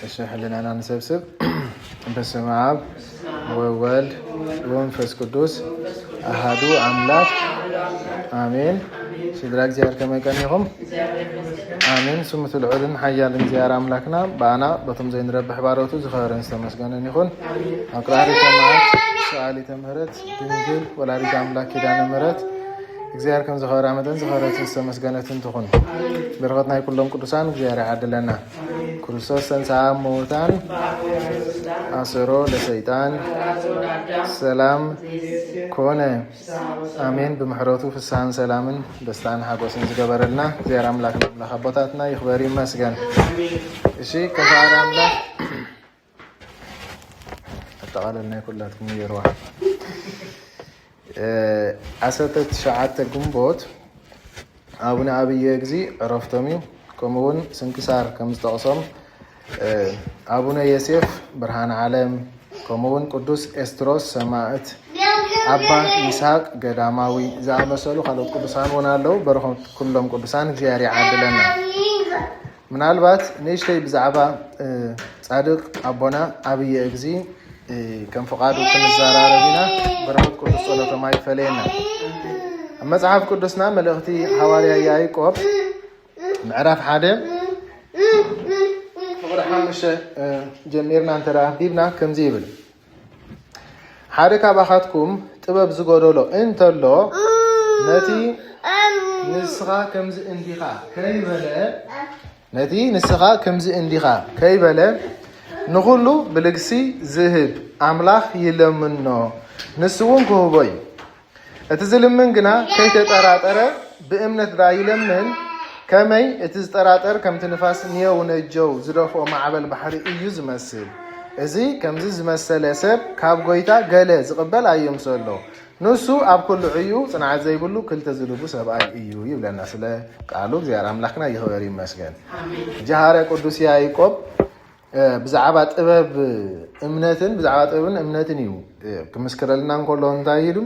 እሺ፣ ሕልናና ንሰብስብ። በስመ አብ ወወልድ ወመንፈስ ቅዱስ አሃዱ አምላክ አሜን። ስድራ እግዚኣብሔር ከመይ ቀኒኹም? አሜን። ስሙ እቲ ልዑልን ሓያልን እግዚኣብሔር ኣምላክና ብኣና በቶም ዘይንረብሕ ባሮቱ ዝኸበረን ዝተመስገነን ይኹን። ኣቁራሪተ መዓት ሰኣሊተ ምሕረት ድንግል ወላዲተ ኣምላክ ኪዳነ ምሕረት እግዚኣብሔር ከም ዝኸበራ መጠን ዝኸበረትን ዝተመስገነትን ትኹን። በረኸት ናይ ኩሎም ቅዱሳን እግዚኣብሔር ይዓድለና። ክርስቶስ ተንሥአ እሙታን አሰሮ ለሰይጣን ሰላም ኮነ። አሜን። ብምሕረቱ ፍስሐን ሰላምን ደስታን ሓጎስን ዝገበረልና እግዚኣብሔር ኣምላክ ኣምላክ ኣቦታትና ይኽበር ይመስገን። እሺ፣ ከፈኣል ኣምላክ ኣጠቓለል ናይ ኩላትኩም ገይርዋ። እ፣ ዓሰርተ ትሽዓተ ግንቦት ኣቡነ ኣብየ እግዚ ዕረፍቶም እዩ። ከምኡ እውን ስንክሳር ከም ዝጠቕሶም፣ እ፣ ኣቡነ ዮሴፍ ብርሃን ዓለም፣ ከምኡ እውን ቅዱስ ኤስትሮስ ሰማዕት፣ ኣባ ይስሐቅ ገዳማዊ ዝኣመሰሉ ካልኦት ቅዱሳን እውን ኣለዉ። በረኸት ኩሎም ቅዱሳን እግዚኣብሔር ይዓድለና። ምናልባት ንእሽተይ ብዛዕባ፣ እ፣ ጻድቕ ኣቦና ኣብየ እግዚ፣ እ፣ ከም ፍቓዱ ክንዘራረብ ኢና። በረኸት ቅዱስ ጸሎቶም ኣይፈለየና። ኣብ መጽሓፍ ቅዱስና መልእኽቲ ሃዋርያ ያዕቆብ ምዕራፍ ሓደ ፍቕሪ ሓሙሽተ፣ እ፣ ጀሚርና እንተ ደኣ ኣንቢብና ከምዚ ይብል፣ ሓደ ካባኻትኩም ጥበብ ዝጎደሎ እንተሎ ነቲ ንስኻ ከምዚ እንዲኻ ከይበለ፣ ነቲ ንስኻ ከምዚ እንዲኻ ከይበለ ንኹሉ ብልግሲ ዝህብ ኣምላኽ ይለምኖ፣ ንሱ እውን ክህቦ እዩ። እቲ ዝልምን ግና ከይተጠራጠረ ብእምነት ደኣ ይለምን፣ ከመይ እቲ ዝጠራጠር ከምቲ ንፋስ ንየው ነጀው ዝደፍኦ ማዕበል ባሕሪ እዩ ዝመስል። እዚ ከምዚ ዝመሰለ ሰብ ካብ ጐይታ ገለ ዝቕበል ኣይምሰሎ። ንሱ ኣብ ኩሉ ዕዩ ጽንዓት ዘይብሉ ክልተ ዝልቡ ሰብኣይ እዩ ይብለና። ስለ ቃሉ እግዚኣብሔር ኣምላኽና ይኽበር ይመስገን። ሕጂ ሃዋርያ ቅዱስ ያዕቆብ እ፣ ብዛዕባ ጥበብ እምነትን ብዛዕባ ጥበብን እምነትን እዩ፣ እ፣ ክምስክረልና እንከሎ እንታይ ኢሉ?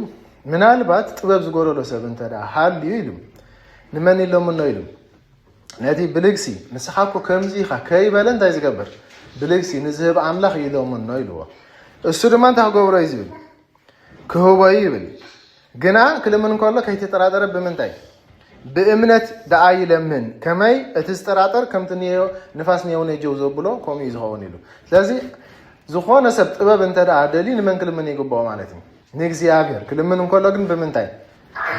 ምናልባት ጥበብ ዝጎደሎ ሰብ እንተ ደኣ ሃልዩ ኢሉ፣ ንመን ይለምኖ ኢሉ? ነቲ ብልግሲ፣ ንስኻ እኮ ከምዚ ኢኻ ከይበለ እንታይ ዝገብር? ብልግሲ ንዝህብ ኣምላኽ ይለምኖ ኢልዎ። እሱ ድማ እንታይ ክገብሮ እዩ ዝብል? ክህቦ እዩ ይብል። ግና ክልምን እንከሎ ከይተጠራጠረ ብምንታይ? ብእምነት ደኣ ይለምን። ከመይ እቲ ዝጠራጠር ከምቲ ንዮ-፣ ንፋስ ንየው ነጀው ዘብሎ ከምኡ እዩ ዝኸውን ኢሉ። ስለዚ ዝኾነ ሰብ ጥበብ እንተ ደኣ ደልዩ ንመን ክልምን ይግብኦ ማለት እዩ? ንእግዚኣብሔር። ክልምን እንከሎ ግን ብምንታይ?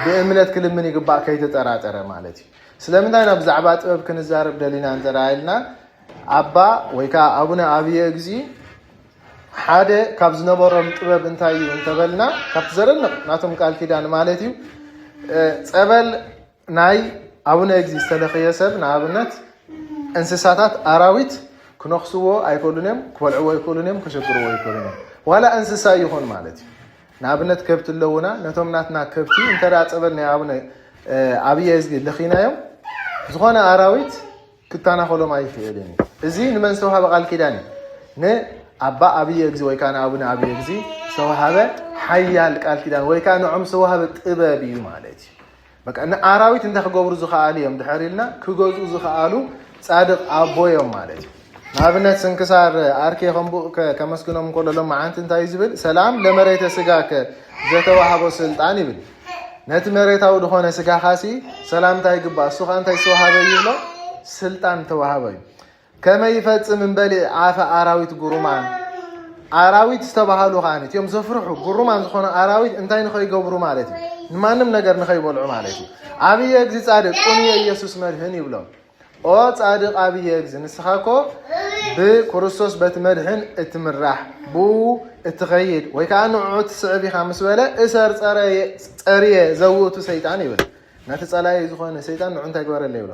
ብእምነት ክልምን ይግባእ ከይተጠራጠረ ማለት እዩ። ስለምንታይ ኢና ብዛዕባ ጥበብ ክንዛረብ ደሊና እንተ ደኣ ኢልና፣ ኣባ ወይ ከዓ ኣቡነ ኣብየ እግዚ ሓደ ካብ ዝነበሮም ጥበብ እንታይ እዩ እንተበልና፣ ካብቲ ዘደንቕ ናቶም ቃል ኪዳን ማለት እዩ፣ እ፣ ጸበል ናይ ኣቡነ እግዚ ዝተለኸየ ሰብ፣ ንኣብነት እንስሳታት ኣራዊት ክነኽስዎ ኣይክእሉን እዮም፣ ክበልዕዎ ኣይክእሉን እዮም፣ ከሸግርዎ ኣይክእሉን እዮም። ዋላ እንስሳ ይኹን ማለት እዩ። ንኣብነት ከብቲ ኣለዉና፣ ነቶም ናትና ከብቲ እንተ ደኣ ጸበል ናይ ኣቡነ፣ እ፣ ኣብየ እግዚ ለኺናዮም፣ ዝኾነ ኣራዊት ክተናኸሎም ኣይኽእልን እዩ። እዚ ንመን ዝተዋህበ ቃል ኪዳን እዩ? ንኣባ ኣብየ እግዚ ወይ ከዓ ንኣቡነ ኣብየ እግዚ ዝተዋህበ ሓያል ቃል ኪዳን ወይ ከዓ ንዖም ዝተዋህበ ጥበብ እዩ ማለት እዩ። በቃ ንኣራዊት እንታይ ክገብሩ ዝኸኣሉ እዮም ድሕር ኢልና ክገዝኡ ዝኸኣሉ ጻድቕ ኣቦ እዮም ማለት እዩ። ንኣብነት ስንክሳር ኣርኬ ከምብኡ ከ-፣ ከመስግኖም እንከሎ ሎማዓንቲ እንታይ እዩ ዝብል? ሰላም ለመሬተ ስጋከ ዘተዋህቦ ስልጣን ይብል። ነቲ መሬታዊ ዝኾነ ስጋኻሲ ሰላምታ ይግባእ። እሱ ኸኣ እንታይ ዝተዋሃበ እዩ ይብሎ? ስልጣን ተዋሃበ እዩ። ከመ ይፈጽም እምበሊዕ ኣፈ ኣራዊት ግሩማን። ኣራዊት ዝተባሃሉ ኸኣ እቲኦም ዘፍርሑ ግሩማን ዝኾኑ ኣራዊት እንታይ ንኸይገብሩ ማለት እዩ? ንማንም ነገር ንኸይበልዑ ማለት እዩ። ኣብየ እግዚ ጻድቅ ቁንየ ኢየሱስ መድህን ይብሎም። ኦ ጻድቅ ኣብየ እግዚ፣ ንስኻ እኮ ብክርስቶስ በቲ መድህን እትምራሕ፣ ብኡ እትኸይድ፣ ወይ ከኣ ንዕኡ ትስዕብ ኢኻ ምስ በለ፣ እሰር ጸረየ-፣ ጸርየ ዘውእቱ ሰይጣን ይብል። ነቲ ጸላኢ ዝኾነ ሰይጣን ንዑ እንታይ ግበረለይ ይብሎ?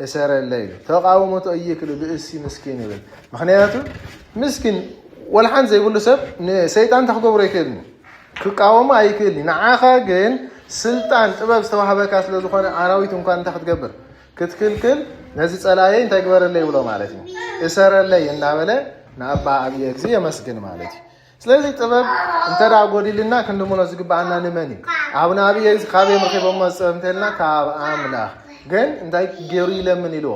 እሰረለይ ይብል። ተቃውሞ ተእይክሉ ብእሲ ምስኪን ይብል። ምኽንያቱ ምስኪን ወልሓን ዘይብሉ ሰብ ንሰይጣን እንታይ ክገብሮ ኣይክእልን እዩ? ክቃወሞ ኣይክእልን እዩ። ንዓኻ ግን ስልጣን ጥበብ ዝተዋህበካ ስለ ዝኾነ ኣራዊት እንኳን እንታይ ክትገብር? ክትክልክል ነዚ ጸላእየይ እንታይ ግበረለይ ይብሎ ማለት እዩ። እሰረለይ እናበለ ንኣባ ኣብየ እግዚ የመስግን ማለት እዩ። ስለዚ ጥበብ እንተ ደኣ ጎዲልና ክንልምኖ ዝግብኣና ንመን እዩ? ኣቡነ ኣብየ እግዚ ካበይ ረኺቦሞ እዚ ጥበብ እንተልና ካብ ኣምላኽ። ግን እንታይ ገይሩ ይለምን ኢልዎ?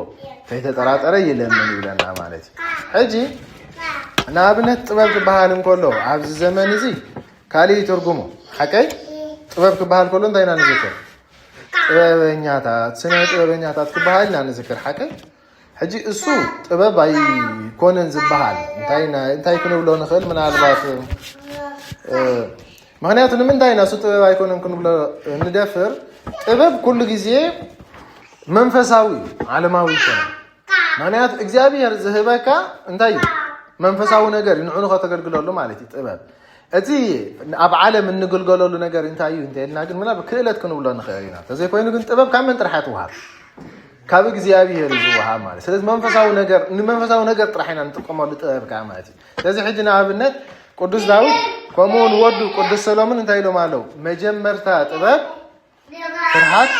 ከይተጠራጠረ ይለምን ይብለና ማለት እዩ። ሕጂ ንኣብነት ጥበብ ክበሃል እንከሎ ኣብዚ ዘመን እዚ ካልእ ትርጉሙ ሓቀይ ጥበብ ክበሃል ከሎ እንታይ ኢና ንዝክር? ጥበበኛታት፣ ስነ ጥበበኛታት ክበሃል ኢና ንዝክር ሓቀይ። ሕጂ እሱ ጥበብ ኣይኮነን ዝበሃል እንታይ ና- እንታይ ክንብሎ ንኽእል? ምናልባት እ፣ ምክንያቱ ንምንታይ ኢና እሱ ጥበብ ኣይኮነን ክንብሎ ንደፍር? ጥበብ ኩሉ ግዜ መንፈሳዊ እዩ፣ ዓለማዊ ይኮነ። ምክንያቱ እግዚኣብሔር ዝህበካ እንታይ እዩ? መንፈሳዊ ነገር እዩ፣ ንዑ ንኸተገልግለሉ ማለት እዩ ጥበብ። እቲ ኣብ ዓለም እንግልገለሉ ነገር እንታይ እዩ እንተልና ግን ምናልባት ክእለት ክንብሎ ንኽእል ኢና። ተዘይኮይኑ ግን ጥበብ ካብ መን ጥራሕ ትውሃብ? ካብ እግዚኣብሔር እዩ ዝወሃብ ማለት። ስለዚ መንፈሳዊ ነገር ንመንፈሳዊ ነገር ጥራሕ ኢና ንጥቀመሉ ጥበብ ከዓ ማለት እዩ። ስለዚ ሕጂ ንኣብነት ቅዱስ ዳዊት ከምኡውን ወዱ ቅዱስ ሰሎሞን እንታይ ኢሎም ኣለዉ? መጀመርታ ጥበብ ፍርሃት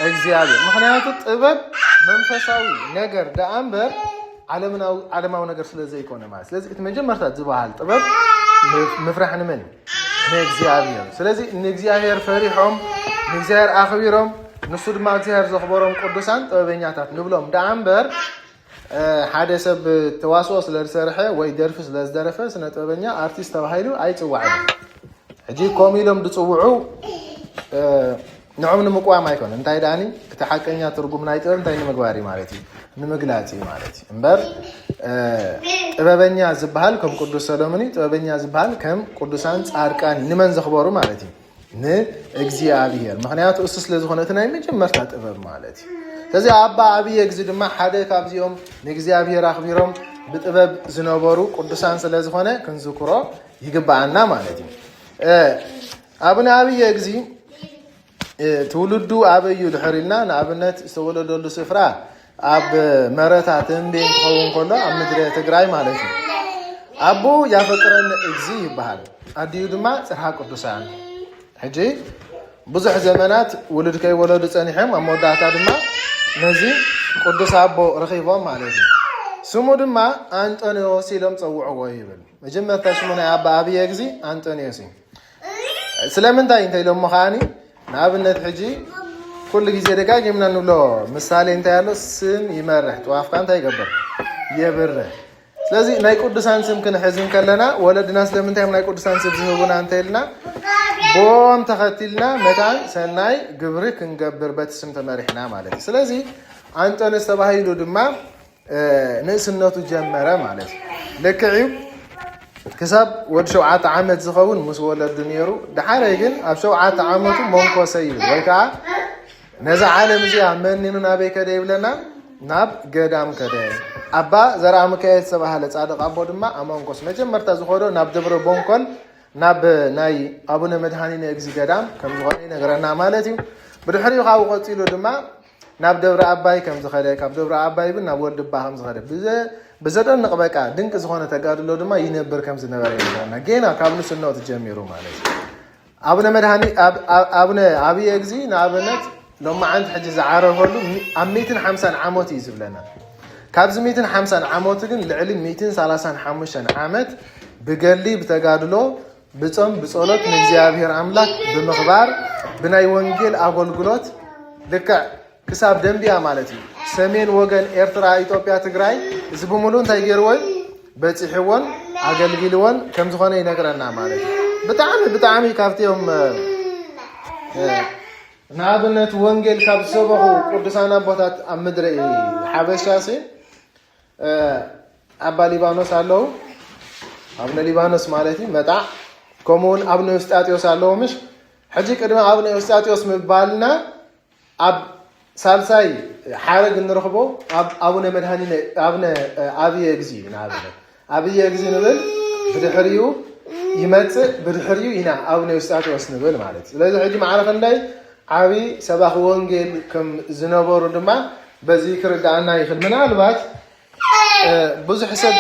እግዚኣብሔር። ምክንያቱ ጥበብ መንፈሳዊ ነገር ደኣ እምበር ዓለምናዊ ዓለማዊ ነገር ስለ ዘይኮነ ማለት። ስለዚ እቲ መጀመርታ ዝበሃል ጥበብ ምፍ- ምፍራሕ ንመን እዩ? ንእግዚኣብሔር። ስለዚ ንእግዚኣብሔር ፈሪሖም ንእግዚኣብሔር ኣኽቢሮም ንሱ ድማ እግዚኣብሔር ዘኽበሮም ቅዱሳን ጥበበኛታት ንብሎም ደኣ እምበር ሓደ ሰብ ተዋስኦ ስለ ዝሰርሐ ወይ ደርፊ ስለ ዝደረፈ ስነ ጥበበኛ ኣርቲስት ተባሂሉ ኣይፅዋዕን። ሕጂ ከምኡ ኢሎም ዝፅውዑ ንዖም ንምቅዋም ኣይኮነ እንታይ ደኣኒ እቲ ሓቀኛ ትርጉም ናይ ጥበብ እንታይ ንምግባር እዩ ማለት እዩ ንምግላፅ እዩ ማለት እዩ እምበር ጥበበኛ ዝበሃል ከም ቅዱስ ሰሎሞን እዩ ጥበበኛ ዝበሃል ከም ቅዱሳን ፃድቃን እዩ ንመን ዘኽበሩ ማለት እዩ ንእግዚኣብሔር ምክንያቱ እሱ ስለ ዝኾነ እቲ ናይ መጀመርታ ጥበብ ማለት እዩ ስለዚ ኣባ ኣብየ ግዚ ድማ ሓደ ካብዚኦም ንእግዚኣብሔር ኣኽቢሮም ብጥበብ ዝነበሩ ቅዱሳን ስለ ዝኾነ ክንዝክሮ ይግብኣና ማለት እዩ ኣብነ ኣብየ ግዚ ትውልዱ ኣበይ እዩ ድሕር ኢልና ንኣብነት ዝተወለደሉ ስፍራ ኣብ መረታ ተንቤን ክኸውን ከሎ ኣብ ምድሪ ትግራይ ማለት እዩ ኣቦ ያፈቅረኒ እግዚ ይበሃል ኣዲኡ ድማ ፅርሃ ቅዱሳን ሕጂ ብዙሕ ዘመናት ውሉድ ከይወለዱ ፀኒሖም ኣብ መወዳእታ ድማ ነዚ ቅዱስ ኣቦ ረኺቦም ማለት እዩ ስሙ ድማ ኣንጦንዮስ ኢሎም ፀውዕዎ ይብል መጀመርታ ሽሙ ናይ ኣባ ኣብየ ግዚ ኣንጦንዮስ እዩ ስለምንታይ እንተ ኢሎሞ ከዓኒ ንኣብነት ሕጂ ኩሉ ግዜ ደጋጊምና ንብሎ ምሳሌ እንታይ ኣሎ ስም ይመርሕ ጥዋፍካ እንታይ ይገብር የብርህ ስለዚ ናይ ቅዱሳን ስም ክንሕዝ እንከለና ወለድና ስለምንታይ ናይ ቅዱሳን ስም ዝህቡና እንተ ኢልና ብኦም ተኸቲልና መታን ሰናይ ግብሪ ክንገብር በቲ ስም ተመሪሕና ማለት እዩ ስለዚ ኣንጦንስ ተባሂሉ ድማ ንእስነቱ ጀመረ ማለት እዩ ልክዕ እዩ ክሳብ ወዲ ሸውዓተ ዓመት ዝኸውን ምስ ወለዱ ነይሩ ደሓረይ ግን ኣብ ሸውዓተ ዓመቱ መንኮሰ ይብል ወይ ከዓ ነዛ ዓለም እዚኣ መኒኑ ናበይ ከደ ይብለና ናብ ገዳም ከደ ኣባ ዘርኣ ሚካኤል ዝተባሃለ ፃድቕ ኣቦ ድማ ኣመንኮስ መጀመርታ ዝኸዶ ናብ ደብረ ቦንኮል ናብ ናይ ኣቡነ መድሃኒነ እግዚ ገዳም ከም ዝኾነ ይነግረና ማለት እዩ ብድሕሪኡ ካብኡ ቀፂሉ ድማ ናብ ደብረ ኣባይ ከም ዝኸደ ካብ ደብረ ኣባይ እውን ናብ ወልድባ ከም ዝኸደ ብዘደንቕ በቃ ድንቂ ዝኾነ ተጋድሎ ድማ ይነብር ከም ዝነበረ ይነግረና ጌና ካብ ንስነቱ ጀሚሩ ማለት እዩ ኣቡነ መድሃኒ ኣቡነ ኣብየ ግዚ ንኣብነት ሎማዓንቲ ሕጂ ዝዓረፈሉ ኣብ ሚትን ሓምሳን ዓመት እዩ ዝብለና ካብዚ ሚትን ሓምሳን ዓመቱ ግን ልዕሊ ሚትን ሰላሳን ሓሙሽተን ዓመት ብገሊ ብተጋድሎ ብጾም ብጸሎት ንእግዚኣብሔር ኣምላክ ብምኽባር ብናይ ወንጌል ኣገልግሎት ልክዕ ክሳብ ደንብያ ማለት እዩ ሰሜን ወገን ኤርትራ ኢትዮጵያ ትግራይ እዚ ብምሉ እንታይ ገይርዎ እዩ በፂሕዎን ኣገልጊልዎን ከም ዝኾነ ይነግረና ማለት እዩ ብጣዕሚ ብጣዕሚ ካብቲኦም ንኣብነት ወንጌል ካብ ዝሰበኹ ቅዱሳን ኣቦታት ኣብ ምድሪ ሓበሻ ሲ ኣባ ሊባኖስ ኣለዉ ኣብነ ሊባኖስ ማለት እዩ መጣዕ ከምኡውን ኣብነ ውስጣጢዎስ ኣለዉ ምሽ ሕጂ ቅድሚ ኣብነ ውስጣጢዎስ ምባልና ኣብ ሳልሳይ ሓረግ እንረኽቦ ኣብ ኣቡነ መድሃኒነ ኣብነ ኣብየ ግዚ እዩ ንኣብነት ኣብየ ግዚ ንብል ብድሕሪኡ ይመፅእ ብድሕሪኡ ኢና ኣብነ ውስጣጢዎስ ንብል ማለት እዩ ስለዚ ሕጂ ማዕረ ክንደይ ዓብዪ ሰባኺ ወንጌል ከም ዝነበሩ ድማ በዚ ክርዳኣና ይኽእል ምናልባት ብዙሕ ሰብ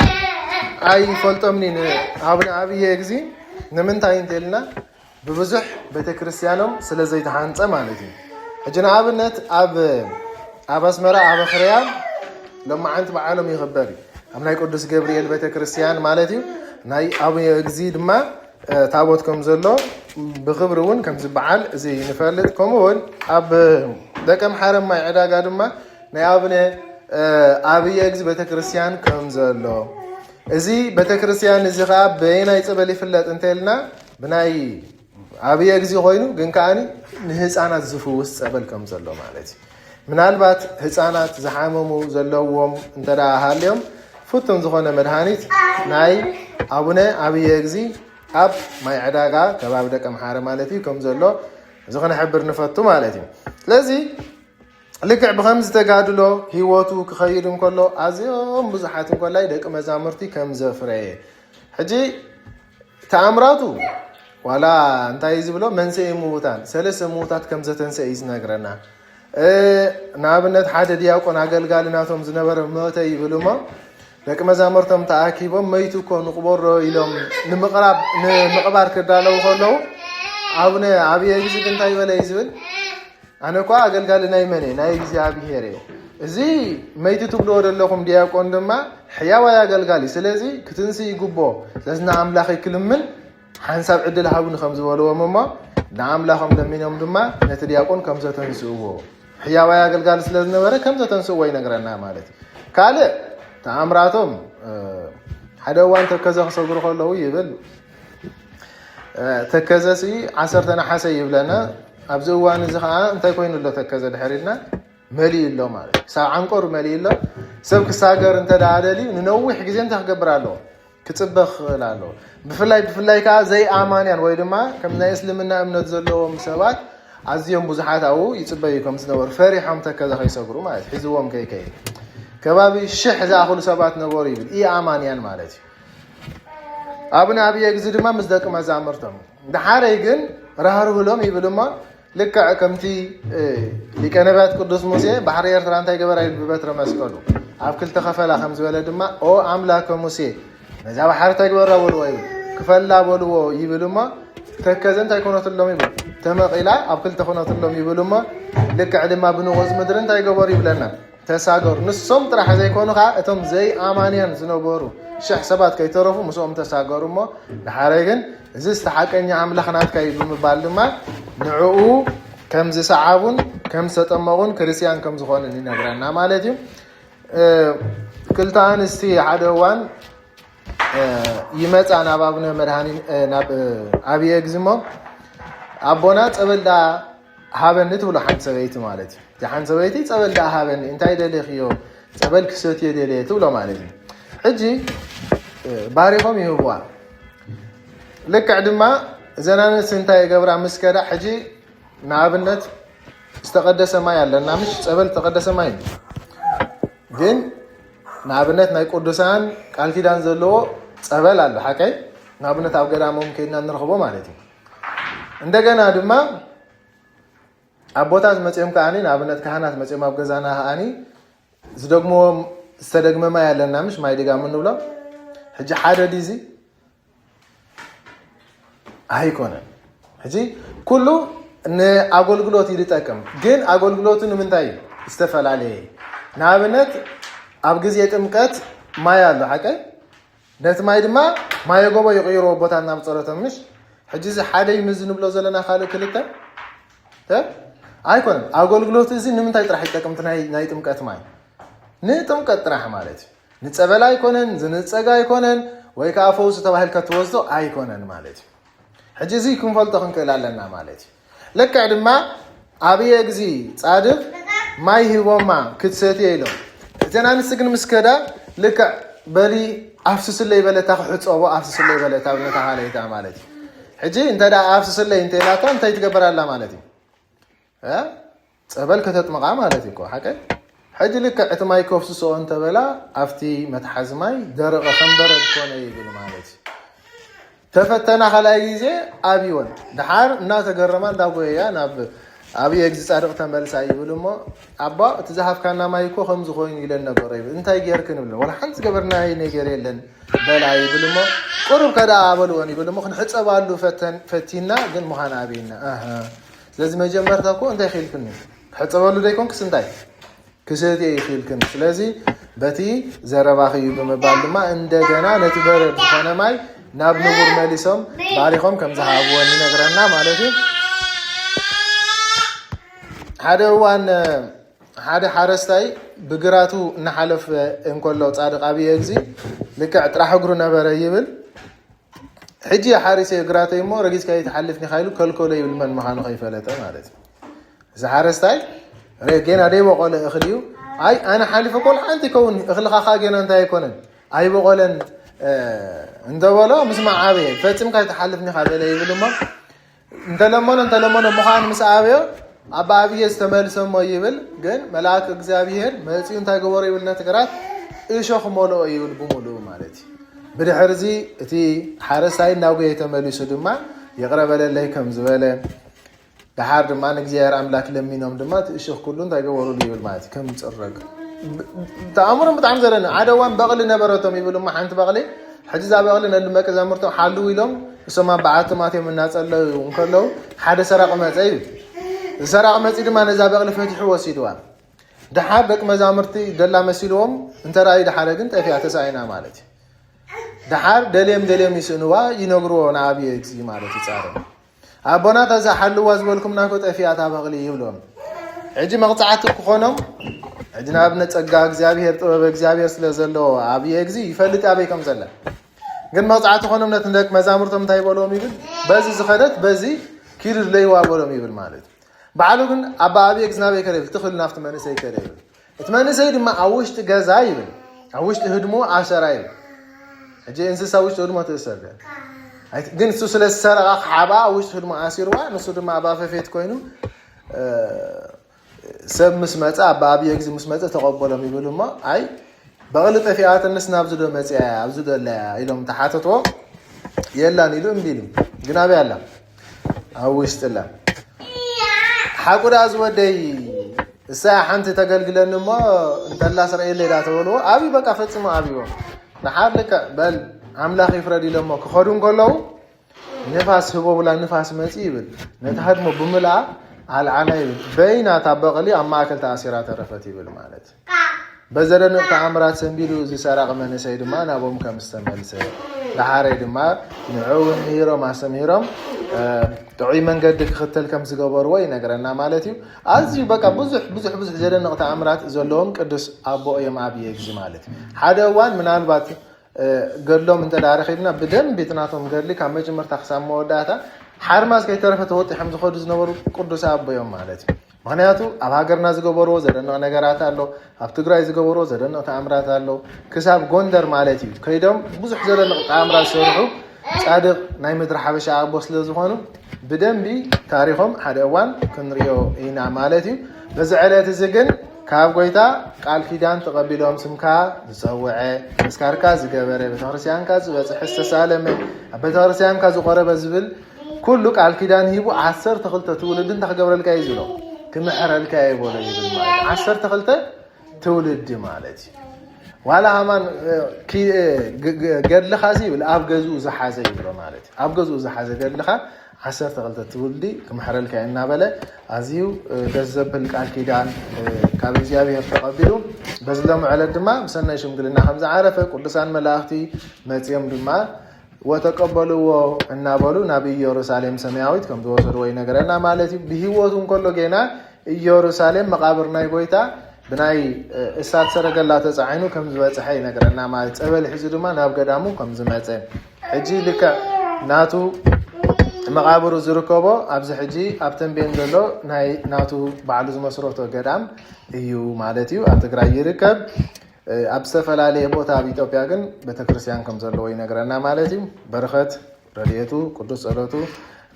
ኣይፈልጦምን እዩ ንኣብነ ኣብየ ግዚ ንምንታይ እንተልና ብብዙሕ ቤተክርስትያኖም ስለ ዘይተሃንፀ ማለት እዩ ሕጂ ንኣብነት ኣብ ኣብ ኣስመራ ኣበኽርያ ሎማዓንቲ በዓሎም ይኽበር እዩ ኣብ ናይ ቅዱስ ገብርኤል ቤተክርስትያን ማለት እዩ ናይ ኣብየ ግዚ ድማ ታቦት ከም ዘሎ ብክብሪ እውን ከም ዝበዓል እዚ ንፈልጥ ከምኡ እውን ኣብ ደቀ ምሓረ ማይ ዕዳጋ ድማ ናይ ኣብነ ኣብየ ግዚ ቤተክርስትያን ከም ዘሎ እዚ ቤተክርስትያን እዚ ከዓ በየናይ ፀበል ይፍለጥ እንተልና ብናይ ኣብየ ግዜ ኮይኑ ግን ከዓኒ ንህፃናት ዝፍውስ ፀበል ከም ዘሎ ማለት እዩ። ምናልባት ህፃናት ዝሓመሙ ዘለዎም እንተ ሃልዮም ፍቱን ዝኾነ መድሃኒት ናይ ኣቡነ ኣብየ ግዜ ኣብ ማይ ዕዳጋ ከባቢ ደቀምሓረ ማለት እዩ ከም ዘሎ እዚ ክንሕብር ንፈቱ ማለት እዩ። ስለዚ ልክዕ ብከምዚ ተጋድሎ ህይወቱ ክኸይድ እንከሎ ኣዝዮም ብዙሓት እንኮላይ ደቂ መዛሙርቲ ከም ዘፍረየ ሕጂ ተኣምራቱ ዋላ እንታይ ዝብሎ መንስኤ ምዉታን ሰለስተ ምዉታት ከም ዘተንሰ እዩ ዝነግረና። ንኣብነት ሓደ ዲያቆን ኣገልጋሊ ናቶም ዝነበረ ሞተ ይብል እሞ ደቂ መዛሙርቶም ተኣኪቦም መይቱ እኮ ንቕበሮ ኢሎም ንምቕራብ ንምቕባር ክዳለዉ ከለዉ ኣቡነ ኣብየ ግዜ እንታይ በለ እዩ ዝብል ኣነ እኳ ኣገልጋሊ ናይ መን ናይ እግዚኣብሔር እየ። እዚ መይቲ ትብልዎ ዘለኹም ዲያቆን ድማ ሕያዋይ ኣገልጋሊ ስለዚ ክትንስ ይግቦ ስለዚ ንኣምላኽ ክልምን ሓንሳብ ዕድል ሃቡኒ ከም ዝበልዎም እሞ ንኣምላኾም ለሚኖም ድማ ነቲ ዲያቆን ከም ዘተንስእዎ ሕያዋይ ኣገልጋሊ ስለ ዝነበረ ከም ዘተንስእዎ ይነግረና ማለት እዩ። ካልእ ተኣምራቶም ሓደ እዋን ተከዘ ክሰግሩ ከለዉ ይብል ተከዘ ሲ ዓሰርተ ነሓሰ ይብለና። ኣብዚ እዋን እዚ ከዓ እንታይ ኮይኑ ኣሎ ተከዘ ድሕር ኢልና መሊኡ ኣሎ ማለት እዩ። ክሳብ ዓንቀሩ መሊኡ ኣሎ። ሰብ ክሳገር እንተ ደኣ ደልዩ ንነዊሕ ግዜ እንታይ ክገብር ኣለዎ? ክፅበ ክኽእል ኣለዎ። ብፍላይ ብፍላይ ከዓ ዘይኣማንያን ወይ ድማ ከም ናይ እስልምና እምነት ዘለዎም ሰባት ኣዝዮም ብዙሓት ኣብኡ ይፅበዩ ከም ዝነበሩ ፈሪሖም ተከዘ ከይሰግሩ ማለት እዩ። ሒዝዎም ከይከይድ ከባቢ ሽሕ ዝኣኽሉ ሰባት ነበሩ ይብል። ኢ ኣማንያን ማለት እዩ። ኣብነ ኣብየ ግዜ ድማ ምስ ደቂ መዛምርቶም ደሓረይ ግን ራህርህሎም ይብል እሞ ልክዕ ከምቲ ሊቀ ነቢያት ቅዱስ ሙሴ ባሕሪ ኤርትራ እንታይ ገበራ ኢሉ ብበትረ መስቀሉ ኣብ ክልተ ከፈላ ከም ዝበለ ድማ ኦ ኣምላከ ሙሴ ነዛ ባሕሪ እንታይ ግበራ በልዎ ይብል ክፈላ በልዎ ይብል እሞ ተከዘ እንታይ ኮነትሎም ይብል ተመቒላ ኣብ ክልተ ኮነትሎም ይብል እሞ ልክዕ ድማ ብንቑፅ ምድሪ እንታይ ገበሩ ይብለና ተሳገሩ። ንሶም ጥራሕ ዘይኮኑ ከዓ እቶም ዘይኣማንያን ዝነበሩ ሽሕ ሰባት ከይተረፉ ምስኦም ተሳገሩ እሞ ደሓረ ግን እዚስ እቲ ሓቀኛ ኣምላኽ ናትካ እዩ ብምባል ድማ ንዕኡ ከም ዝሰዓቡን ከም ዝተጠመቑን ክርስትያን ከም ዝኾኑን ይነግረና ማለት እዩ። ክልተ ኣንስቲ ሓደ እዋን ይመፃ ናብ ኣቡነ መድሃኒ ናብ ኣብየ ግዝሞ ኣቦና ፀበል ዳ ሃበኒ ትብሎ ሓንቲ ሰበይቲ ማለት እዩ። እዛ ሓንቲ ሰበይቲ ፀበል ዳ ሃበኒ እንታይ ደሊኽዮ ፀበል ክሰትዮ ደልየ ትብሎ ማለት እዩ። ሕጂ ባሪኾም ይህብዋ። ልክዕ ድማ እዘን ኣንስቲ እንታይ ይገብራ ምስ ከዳ ሕጂ ንኣብነት ዝተቐደሰ ማይ ኣለና ምሽ ፀበል ዝተቐደሰ ማይ እዩ። ግን ንኣብነት ናይ ቅዱሳን ቃል ኪዳን ዘለዎ ፀበል ኣሎ ሓቀይ ንኣብነት ኣብ ገዳሞም ከይድና ንረኽቦ ማለት እዩ። እንደገና ድማ ኣቦታት መፅኦም ከዓኒ ንኣብነት ካህናት መፅኦም ኣብ ገዛና ከዓኒ ዝደግምዎም ዝተደግመ ማይ ኣለና ምሽ ማይ ድጋም እንብሎም ሕጂ ሓደ ዲዚ ኣይኮነን። ሕጂ ኩሉ ንኣገልግሎት እዩ ዝጠቅም፣ ግን ኣገልግሎቱ ንምንታይ እዩ ዝተፈላለየ? ንኣብነት ኣብ ግዜ ጥምቀት ማይ ኣሎ ሓቀይ? ነቲ ማይ ድማ ማየ ጎቦ ይቕይሩ ኣቦታትና ብፀሎቶም ምሽ? ሕጂ እዚ ሓደ እዩ ምዚ ንብሎ ዘለና ካልእ ክልተ እ? ኣይኮነን። ኣገልግሎት እዚ ንምንታይ ጥራሕ ይጠቅም? እቲ ናይ ናይ ጥምቀት ማይ ንጥምቀት ጥራሕ ማለት እዩ። ንፀበል ኣይኮነን፣ ዝንፀግ ኣይኮነን፣ ወይ ከዓ ፈውሲ ተባሂልካ ትወስዶ ኣይኮነን ማለት እዩ። ሕጂ እዚ ክንፈልጦ ክንክእል ኣለና ማለት እዩ። ልክዕ ድማ ኣብየ ግዚ ፃድቅ ማይ ሂቦማ ክትሰትየ ኢሎም እተን ኣንስቲ ግን ምስ ከዳ ልክዕ በሊ ኣፍስስለይ በለታ ክሕፀቦ ኣፍስስለይ በለታ ነታ ካልኣይታ ማለት እዩ። ሕጂ እንተ ደኣ ኣፍስስለይ እንተ ኢላታ እንታይ ትገብር ኣላ ማለት እዩ? እ? ፀበል ከተጥምቓ ማለት እዩ እኮ ሓቀይ። ሕጂ ልክዕ እቲ ማይ ከፍስስኦ እንተበላ ኣብቲ መትሓዚ ማይ ደረቐ ከም በረድ ኮነ ይብል ማለት እዩ። ተፈተና ካልኣይ ግዜ ኣብይወን ድሓር እናተገረማ እንዳጎየያ ናብ ኣብየ ግዚ ፃድቕ ተመልሳ ይብል እሞ ኣባ እቲ ዝሃፍካና ማይ እኮ ከምዚ ኮይኑ ኢለን ነበረ ይብል እንታይ ጌርክን ይብለን ወላ ሓንቲ ዝገበርናይ ነገር የለን በላ ይብል እሞ ቁሩብ ከደኣ ኣበልወን ይብል እሞ ክንሕፀባሉ ፈተን ፈቲና ግን ምዃን ኣበይና ኣሃ ስለዚ መጀመርታ እኮ እንታይ ኺልክኒ ክሕፀበሉ ደይኮንክስ እንታይ ክሰትየ ይኽእልክን። ስለዚ በቲ ዘረባኺ እዩ ብምባል ድማ እንደገና ነቲ በረድ ዝኾነ ማይ ናብ ንቡር መሊሶም ባሪኾም ከም ዝሃብወን ይነግረና ማለት እዩ። ሓደ እዋን ሓደ ሓረስታይ ብግራቱ እናሓለፈ እንከሎ ጻድቕ ኣብየ እግዚ ልክዕ ጥራሕ እግሩ ነበረ ይብል። ሕጂ ሓሪሰ ግራተይ እሞ ረጊጽካ ይትሓልፍኒ ኢሉ ከልከሎ ይብል፣ መን ምዃኑ ከይፈለጠ ማለት እዩ። እዚ ሓረስታይ ረ- ጌና ደይበቆለ እኽሊ እዩ። ኣይ ኣነ ሓሊፈ ኮል ሓንቲ ይከውን እኽልኻ ካ ጌና እንታይ ኣይኮነን ኣይበቆለን እንተበሎ ምስ መዓበየ ፈጺምካ ይትሓልፍኒ ኢኻ በለ ይብል እሞ እንተለመኖ እንተለመኖ ምዃን ምስ ኣበዮ ኣባ ኣብየ ዝተመልሰ እሞ ይብል። ግን መልኣክ እግዚኣብሔር መጺኡ እንታይ ገበሮ ይብል፣ ነቲ ግራት እሾኽ መለኦ ይብል ብምሉኡ ማለት እዩ። ብድሕር እዚ እቲ ሓረስታይ እናጉየ ተመሊሱ ድማ ይቕረ በለለይ ከም ዝበለ ደሓር ድማ ንእግዚኣብሔር ኣምላክ ለሚኖም ድማ እቲ እሾኽ ኩሉ እንታይ ገበሩሉ ይብል ማለት እዩ፣ ከም ፅረግ ተኣምሮም ብጣዕሚ ዘረኒ ሓደ እዋን በቕሊ ነበረቶም ይብል እሞ ሓንቲ በቕሊ ሕጂ እዛ በቕሊ ነሉ መቂ ዘምርቶም ሓልው ኢሎም እሶም ኣብ በዓቶም ኣትዮም እናጸለዩ እንከለዉ ሓደ ሰራቂ መጸ እዩ። እዚ ሰራቂ መጺ ድማ ነዛ በቕሊ ፈቲሑ ወሲድዋ። ደሓር ደቂ መዛሙርቲ ደላ መሲልዎም እንተረኣዩ ደሓረ ግን ጠፊኣ ተሳኢና ማለት እዩ። ደሓር ደልዮም ደልዮም ይስእንዋ ይነግርዎ ንኣብየ እግዚ ማለት ይጻረም። ኣቦናት እዛ ሓልዋ ዝበልኩምና እኮ ጠፊኣ እታ በቕሊ ይብሎም። ሕጂ መቕጻዕቲ ክኾኖም ሕጂ ንኣብነት ጸጋ እግዚኣብሔር ጥበብ እግዚኣብሔር ስለ ዘለዎ ኣብየ እግዚ ይፈልጥ ኣበይ ከም ዘላ። ግን መቕጻዕቲ ኾኖም ነቲ ደቂ መዛሙርቶም እንታይ ይበልዎም ይብል፣ በዚ ዝኸደት በዚ ኪዱ ድለይዋ በሎም ይብል ማለት እዩ። ባዕሉ ግን ኣባ ኣብየ እግዚ ናበይ ከደ ይብል፣ ትኽእል ናብቲ መንእሰይ ከደ ይብል። እቲ መንእሰይ ድማ ኣብ ውሽጢ ገዛ ይብል፣ ኣብ ውሽጢ ህድሞ ኣሰራ ይብል። ሕጂ እንስሳ ውሽጢ ህድሞ ትእሰር ግን ኣይ- ግን እሱ ስለ ዝሰረቐ ክሓባ ኣብ ውሽጢ ህድሞ ኣሲርዋ፣ ንሱ ድማ ኣባ ፈፌት ኮይኑ እ፣ ሰብ ምስ መጸ ኣባ ኣብየ እግዚ ምስ መጸ ተቐበሎም ይብል እሞ ኣይ በቕሊ ጠፊኣትንስ ናብዚ ዶ መጽያ እያ ኣብዚ ዶ ኣለያ ኢሎም ተሓተትዎ። የላን ኢሉ እምቢ ኢሉ። ግን ኣበይ ኣላ? ኣብ ውሽጢ ኣላ። ሓቁ ደኣ ዝወደይ እሳ ሓንቲ ተገልግለኒ እሞ እንተላ ስረኤለይ ዳ ተበልዎ ኣብዩ በቃ ፈጽሞ ኣብዎ። ንሓር ልክዕ በል ኣምላኽ ይፍረድ ኢሎሞ ክኸዱ እንከለዉ ንፋስ ህቦ ብላ ንፋስ መጺ ይብል ነቲ ሃድሞ ብምልኣ ኣልዓላ ይብል በይና እታ በቕሊ ኣብ ማእከል ተኣሲራ ተረፈት ይብል ማለት በዘደንቕ ተኣምራት ሰንቢዱ እዚ ሰራቒ መንእሰይ ድማ ናቦም ከም ዝተመልሰ ደሓረይ ድማ ንዑ እውን ምሂሮም ኣስተምሂሮም ጥዑይ መንገዲ ክኽተል ከም ዝገበርዎ ይነግረና ማለት እዩ። ኣዝዩ በቃ ብዙሕ ብዙሕ ብዙሕ ዘደንቕ ተኣምራት ዘለዎም ቅዱስ ኣቦ እዮም ኣብየ ግዚ ማለት እዩ። ሓደ እዋን ምናልባት ገድሎም እንተ ደኣ ረኺብና ብደንቢ እቲ ናቶም ገድሊ ካብ መጀመርታ ክሳብ መወዳእታ ሓርማዝ ከይተረፈ ተወጢሖም ዝኸዱ ዝነበሩ ቅዱስ ኣቦ እዮም ማለት እዩ። ምክንያቱ ኣብ ሃገርና ዝገበርዎ ዘደንቕ ነገራት ኣሎ፣ ኣብ ትግራይ ዝገበርዎ ዘደንቕ ተኣምራት ኣሎ። ክሳብ ጎንደር ማለት እዩ ከይዶም ብዙሕ ዘደንቕ ተኣምራት ዝሰርሑ ፃድቕ ናይ ምድሪ ሓበሻ ኣቦ ስለ ዝኾኑ ብደንቢ ታሪኾም ሓደ እዋን ክንሪኦ ኢና ማለት እዩ። በዚ ዕለት እዚ ግን ካብ ጎይታ ቃል ኪዳን ተቐቢሎም ስምካ ዝጸውዐ፣ ተስካርካ ዝገበረ፣ ቤተክርስትያንካ ዝበጽሐ ዝተሳለመ፣ ኣብ ቤተክርስትያንካ ዝቆረበ ዝብል ኩሉ ቃል ኪዳን ሂቡ ዓሰርተ ክልተ ትውልዲ እንታይ ክገብረልካ እዩ ዝብሎ? ክምሕረልካ እዩ በሎ ይብል ማለት እዩ። ዓሰርተ ክልተ ትውልዲ ማለት እዩ። ዋላ ሃማን ገድልኻ ሲ ይብል ኣብ ገዝኡ ዝሓዘ ይብሎ ማለት እዩ። ኣብ ገዝኡ ዝሓዘ ገድልኻ ዓሰርተ ክልተ ትውልዲ ክምሕረልካ እዩ እናበለ ኣዝዩ ደስ ዘብል ቃል ኪዳን ካብ እግዚኣብሔር ተቐቢሉ በዚ ሎሚ ዕለት ድማ ብሰናይ ሽምግልና ከም ዝዓረፈ ቅዱሳን መላእኽቲ መጺኦም ድማ ወተቀበልዎ እናበሉ ናብ ኢየሩሳሌም ሰማያዊት ከም ዝወሰድዎ ይነግረና ማለት እዩ። ብህይወቱ እንከሎ ጌና ኢየሩሳሌም መቓብር ናይ ጎይታ ብናይ እሳት ሰረገላ ተጻዒኑ ከም ዝበጽሐ ይነግረና ማለት ጸበል ሒዙ ድማ ናብ ገዳሙ ከም ዝመጸ ሕጂ ልክዕ ናቱ መቓብሩ ዝርከቦ ኣብዚ ሕጂ ኣብ ተንቤን ዘሎ ናይ ናቱ ባዕሉ ዝመስረቶ ገዳም እዩ ማለት እዩ። ኣብ ትግራይ ይርከብ። ኣብ ዝተፈላለየ ቦታ ኣብ ኢትዮጵያ ግን ቤተክርስትያን ከም ዘለዎ ይነግረና ማለት እዩ። በረኸት ረድኤቱ ቅዱስ ጸሎቱ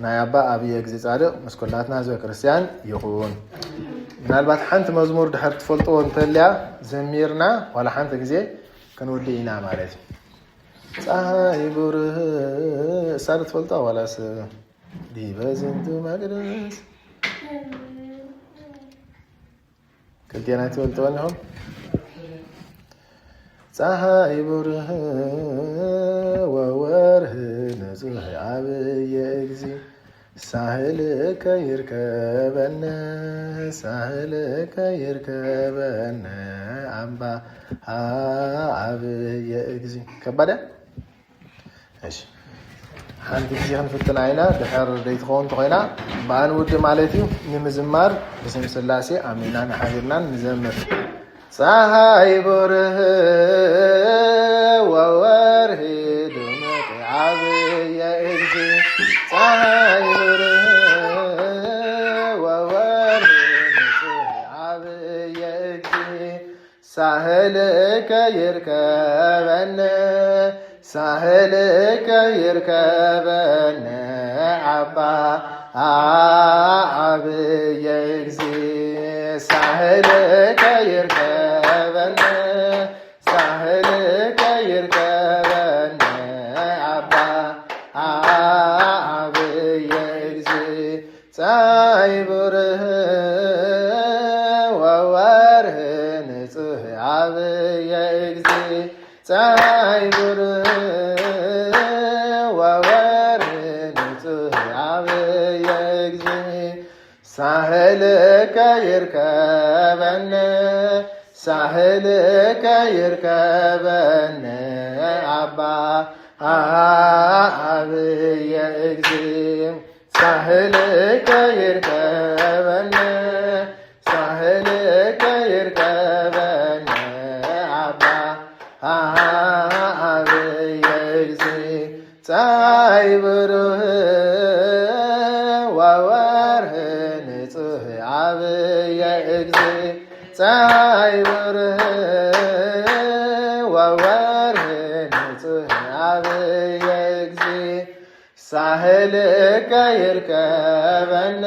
ናይ ኣባ ኣብየ ግዜ ጻድቕ ምስ ኩላትና ህዝበ ክርስቲያን ይኹን። ምናልባት ሓንቲ መዝሙር ድሕር ትፈልጥዎ እንተልያ ዘሚርና ዋላ ሓንቲ ግዜ ክንውዲ ኢና ማለት እዩ። ፀሓይ ብሩህ እሳ ትፈልጣ ዋላስ ዲበ ዝንቱ መቅደስ ክልቴና ትፈልጥወን ኢኹም። ፀሓይ ብሩህ ወወርህ ንጹህ ኣብየ እግዚ ሳህልከ ይርከበነ ሳህልከ ይርከበነ ኣምባ ኣብየ እግዚ ከባደ እሺ ሓንቲ ግዜ ክንፍትና ኢና። ድሕር ደይትኸውን እንተኾይና ብኣን ውዲ ማለት እዩ። ንምዝማር ብስም ስላሴ ኣሚናን ሓቢርናን ንዘምር። ፀሓይ ብርህ ወወርሂ ድምቅ ዓብየ እግዚ። ፀሓይ ብርህ ወወርሂ ንጹህ ዓብየ እግዚ። ሳህልከ ይርከበነ ሳህልከ ይርከበነ ኣባ ዓብየ እግዚ። ሳህልከ ይርከበነ ሳህልከ ይርከበነ ኣባ ዓብየ እግዚ። ፀይ ብርህ ወወርህ ንጹህ ዓብየ እግዚ። ፀይ ብርህ ወወርህ ንጹህ ዓብየ እግዚ። ሳህልከ ይርከበነ ሳህልከ ይርከበነ ኣባ ዓብየ እግዚ። ሳህልከ ይርከበነ ሳህልከ ይርከበነ ኣባ ዓብየ እግዚ። ፀይ ብሩህ ወወርህ ንጹህ ዓብየ እግዚ። ፀይ ብሩህ ወወርህ ንጹህ ዓብየ እግዚ። ሳህልከ ይርከበነ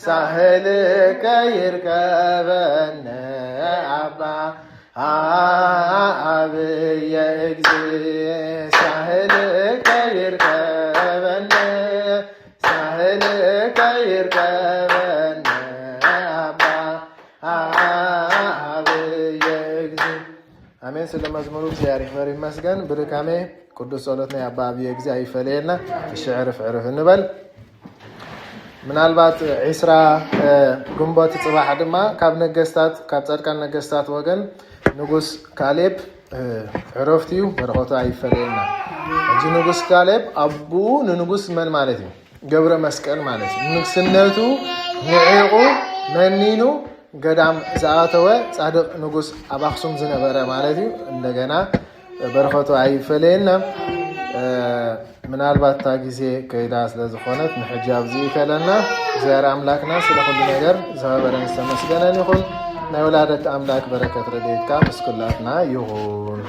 ሳህልከ ይርከበነ ኣባ ዓብየ እግዚ። ሳህልከ ይርከበነ ሳህልከ ይርከበነ ኣባ ዓብየ እግዚ። ኣሜን። ስለ መዝሙሩ እግዚኣብሔር ይክበር ይመስገን። ብድካሜ ቅዱስ ጸሎት ናይ ኣባ ኣብየ ግዜ ኣይፈለየና። እሺ፣ ዕርፍ ዕርፍ እንበል። ምናልባት ዒስራ ግንቦት ጽባሕ ድማ ካብ ነገስታት ካብ ጻድቃን ነገስታት ወገን ንጉስ ካሌብ ዕረፍቱ እዩ። በረኸቱ ኣይፈለየና። ሕጂ ንጉስ ካሌብ ኣቡኡ ንንጉስ መን ማለት እዩ? ገብረ መስቀል ማለት እዩ። ንግስነቱ ንዒቑ መኒኑ ገዳም ዝኣተወ ጻድቕ ንጉስ ኣብ ኣኽሱም ዝነበረ ማለት እዩ። እንደገና በረኸቱ ኣይፈለየና። ምናልባት እታ ግዜ ከይዳ ስለ ዝኾነት ንሕጂ ኣብዚ ይከለና። እግዚኣብሔር ኣምላክና ስለ ኩሉ ነገር ዝኸበረን ዝተመስገነን ይኹን። ናይ ወላደት ኣምላክ በረከት ረድኤትካ ምስ ኩላትና ይኹን።